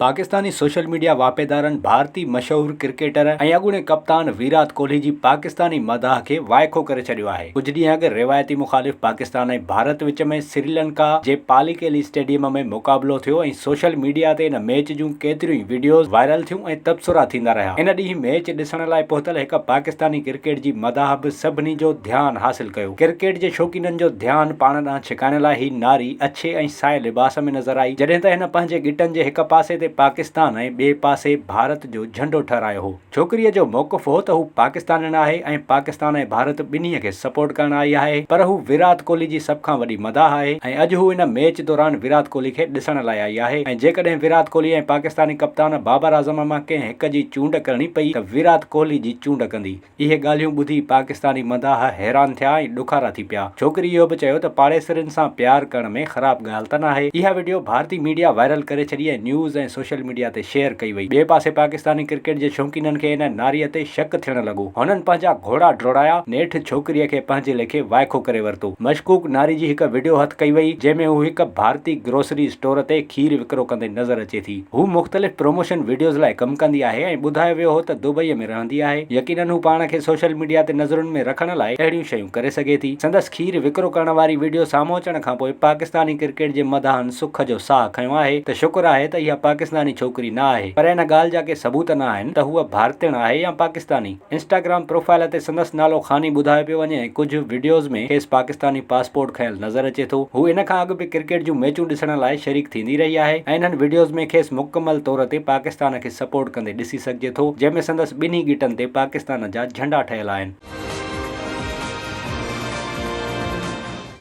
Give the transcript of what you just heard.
Pakistani social media واهپيدارن ڀارتي مشهور ڪرڪيٽر ۽ اڳوڻي ڪپتان ويرات ڪوهلي جي پاڪستاني مداح کي وائکو ڪري ڇڏيو آهي. ڪجهه ڏينهن اڳ روايتي مخالف پاڪستان ۽ ڀارت وچ ۾ سريلنڪا جي پاليڪيلي اسٽيڊيم ۾ مقابلو ٿيو ۽ سوشل ميڊيا تي ان ميچ جون ڪيتريون ئي وڊيوز وائرل ٿيون ۽ تبصرا ٿيندا رهيا. ان ڏينهن ميچ ڏسڻ لاء پهتل هڪ پاڪستاني ڪرڪيٽ جي مداح به سڀني جو ڌيان حاصل ڪيو. ڪرڪيٽ جي شوقينن جو ڌيان پاڻ ڏانهن ڇڪائڻ لاء هي ناري اڇي ۽ سائي لباس ۾ نظر آئي، جڏهن ته هن پنهنجي ڳٽن جي هڪ پاسي تي پاڪستان ۽ ٻئي پاسي ڀارت جو جهنڊو ٺهرايو هو. ڇوڪريء جو موقف هو ته هو پاڪستانڻ آهي ۽ پاڪستان ۽ ڀارت ٻنهي کي سپورٽ ڪرڻ آئي آهي پر هو ويرات ڪوهلي جي سڀ کان وڏي مداح آهي ۽ اڄ هو ان ميچ دوران ويرات ڪوهلي کي ڏسڻ لاء آئي آهي ۽ جيڪڏهن ويرات ڪوهلي ۽ پاڪستاني ڪپتان بابر اعظم مان ڪنهن هڪ جي چونڊ ڪرڻي پئي ته ويرات ڪوهلي جي چونڊ ڪندي. اهي ڳالهيون ٻڌي پاڪستاني مداح حيران ٿيا ۽ ڏکارا ٿي پيا. ڇوڪري اهو به چيو ته پاڙيسرين سان پيار ڪرڻ ۾ خراب ڳالهه ته ناهي. اها وڊيو ڀارتي ميڊيا وائرل ڪري ڇڏي ۽ نيوز ۽ سوشل ميڊيا تي شيئر ڪئي وئي. ٻئي پاسي پاڪستاني ڪرڪيٽ جي شوقينن کي ان ناريء تي شڪ ٿيڻ لڳو. هنن پنهنجا گهوڙا ڊوڙايا، نيٺ ڇوڪريء کي پنهنجي ليکي وائکو ڪري ورتو. مشڪوڪ ناري جي هڪ وڊيو هٿ ڪئي وئي، جنهن ۾ هو هڪ ڀارتي گروسري اسٽور تي کير وڪرو ڪندي نظر اچي ٿي. هو مختلف پروموشن وڊيوز لاء ڪم ڪندي آهي ۽ ٻڌايو ويو هو ته دبئي ۾ رهندي آهي. يقينن هو پاڻ کي سوشل ميڊيا تي نظرن ۾ رکڻ لاء اهڙيون شيون ڪري سگهي ٿي. سندس کير وڪرو ڪرڻ واري وڊيو سامهون اچڻ کانپوء پاڪستاني ڪرڪيٽ جي مداحن سک جو ساهه کنيو آهي ته شڪر آهي ته اها پاڪستاني ڇوڪري نه آهي پر ان ڳالهه جا ڪي ثبوت نه آهن ته هوء ڀارتيڻ آهي يا پاڪستاني. انسٽاگرام پروفائيل تي سندس نالو خاني ٻڌايو پيو وڃي ۽ ڪجهه وڊيوز ۾ کيس پاڪستاني پاسپورٽ کنيل نظر اچي ٿو. هو ان کان اڳ به ڪرڪيٽ جون ميچون ڏسڻ لاء شريڪ ٿيندي رهي آهي ۽ انهن وڊيوز ۾ کيس مڪمل طور تي پاڪستان کي سپورٽ ڪندي ڏسي سگهجي ٿو جنهن ۾ سندس ٻنهي ڳٽن تي پاڪستان جا جهنڊا ٺهيل آهن.